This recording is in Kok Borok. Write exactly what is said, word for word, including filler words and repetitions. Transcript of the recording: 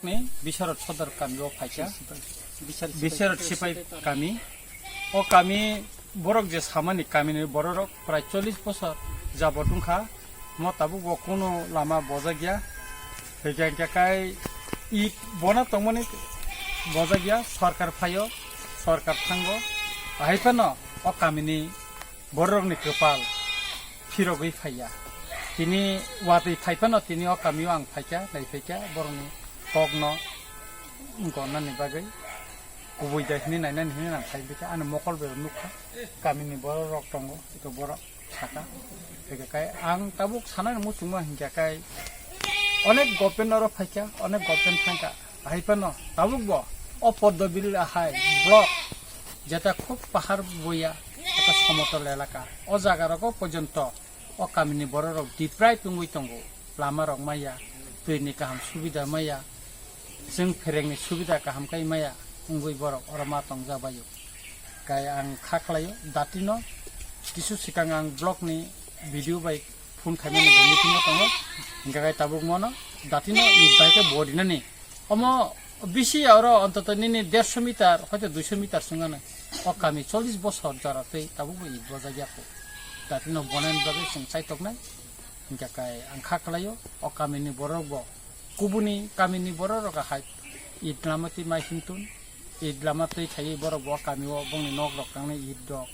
Ni Bisharot Sodor kami o phaikha. Bisharot Sipai kami. O kami borok je samani kami ni borok rok prai chollish bosor jabot wngkha. Mo tabuk bo kuno lama bojakya. Hwnkhe hwnkhe kai i bona tongmani bojakya, sorkar phaio, sorkar thango. Ahai phano o kami ni borok rok ni kwpal phirogwi phaiya. Tini watwi phai phano tini o kami o ang phaikha, nai phaikha, borok ni kok no gonna ni bagwi. Kubui da hini nainani hini nang khai bikha, ani mokol bai nukha, kami ni borok rok tongo, ito borok saka. Hwnkhe kai ang tabuk sanani muchungma hwnkhe kai onek government oro phaikha, onek government thangkha, ahai phano tabuk bo o Poddobil ahai block jeta khub pahar boya, jeta somotol elaka, o jaga rogo porjonto o kami ni borok rok deprive wngwi tongo, lama rok maya, twi ni kaham subida maya, chwng phereng ni subida kaham kai maya, wngwi borok oro ma tongjabaio. Kai ang kha khlaio, datino kisu swkang ang block ni video bai phone khaimani bo meeting o tongo, hwnkhe kai tabuk mono datino i bai khe bo rinani. Omo bisi oro ontoto nini derso meter, hoito duiso meter swnganai. O kami chollish bosor jora tei tabukbo id bojakya kho. Datino bonani bagwi chwng chaitoknai. Hwnkhe kai ang kha khlaio, o kamini borok bo, kubuni kamini borok rok hai id lama twi mai himtun. Id lama twi khaiwi borok bo o kami o bongni nok rok tangnai id rok.